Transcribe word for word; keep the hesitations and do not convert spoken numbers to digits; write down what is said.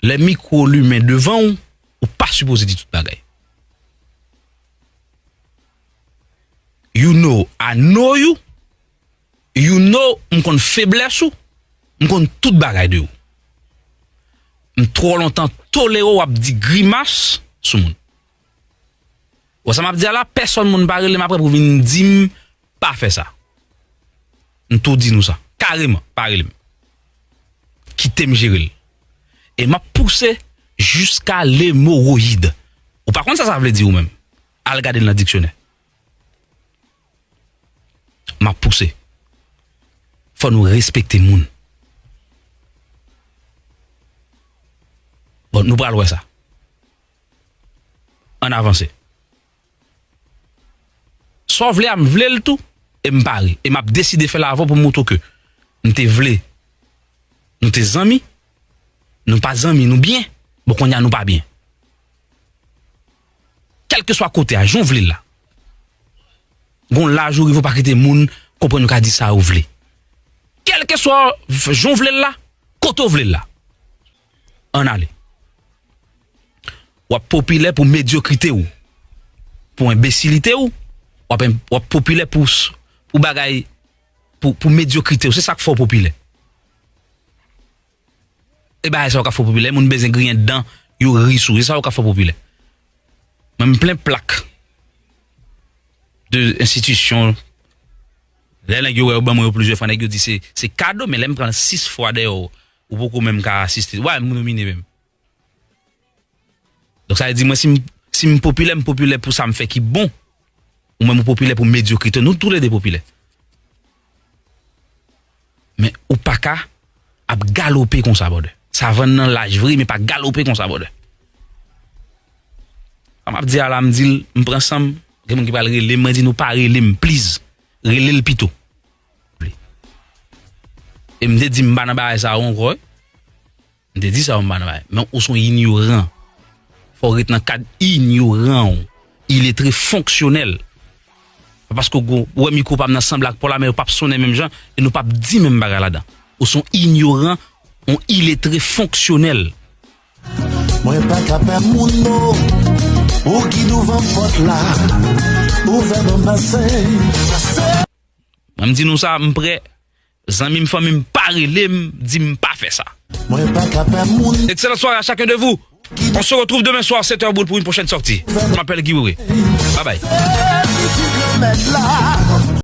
Lè mikwo limen devan w, ou pa sipoze di tout bagay. You know, I know you. You know, m konn feblès ou. M konn tout bagay de ou. M twò lontan tolere w ap di grimas sou moun. Wè sa m ap di a la, pèsòn moun pa rele m apre pou vin di m pa fè sa. M tou di nou sa. Kareman, pa rele m. Kite m jere l. E m ap pouse jiska lemowoyid. Ou pa konn sa sa vle di ou menm. Al gade l nan diksyonè. M ap pouse. Fò nou respekte moun. Bon, nou pral wè sa. Ann avanse. Sa w vle a, m vle l tou, e m pare. E m ap deside fè l avè w pou m montre w ke m te vle, nou te zanmi, nou pa zanmi, nou byen, bon, kounye a nou pa byen. Kèlkeswa kote a, jan w vle l la. Gon laj ou rive, ou pa kite moun konprann ou ka di sa ou vle. Kèlkeswa jan w vle l la, kote w vle l la. Ann ale. W ap popilè pou medyokrite w, pou enbesilite w, w ap, w ap popilè pou, pou bagay, pou, pou medyokrite w. Se sa k fè w popilè. E bagay sa yo k ap fè w popilè. Moun bezwen griyen dan, yo ri sou. Se sa yo k ap fè w popilè. Mwen, m plen plak de enstitisyon. Lè nèg yo wè yo ban mwen yo plizyè fwa, nèg yo di se, se kado, men lè m pran l sis fwa dèyè w, ou poko menm ka asiste. Ou pa wè m nomine menm. Donk, sa vle di, mwen, si m, si m popilè, m popilè pou sa m fè ki bon. Ou menm ou popilè pou medyokrite. Nou toulede popilè. Men ou pa ka ap galope konsa, brother. Savann nan laj vre, men pa galope konsa, brother. Sa m ap di a la, m di l, m pran san m. Gen moun ki pral rele m, mwen di nou pa rele m, please. Rele l pito. E m te di m pa nan bagay sa yo ankò, wi. M te di sa yo, m pa nan bagay. Men ou se yon inyoran. Fò w ret nan kad inyoran w. Iletre fonksyonèl. Pa paske w gwo, ou wè mikwo pa m nan sanble ak pa w la, men yo p ap sonnen menm jan, e nou p ap di menm bagay ladan. Ou se yon inyoran, yon iletre fonksyonèl. Mwen pa ka pè moun non. Ou ki douvan pòt la. Ouvè ban m pase. Mwen, m di nou sa, m prè. Zanmi m, fanmi m, pa rele m, di m pa fè sa. Mwen pa ka pè moun. Excellente soirée à chacun de vous. On se retrouve demain soir, sept heures boule, pour une prochaine sortie. Je m'appelle Guy Wewe. Bye bye. Kilomèt la.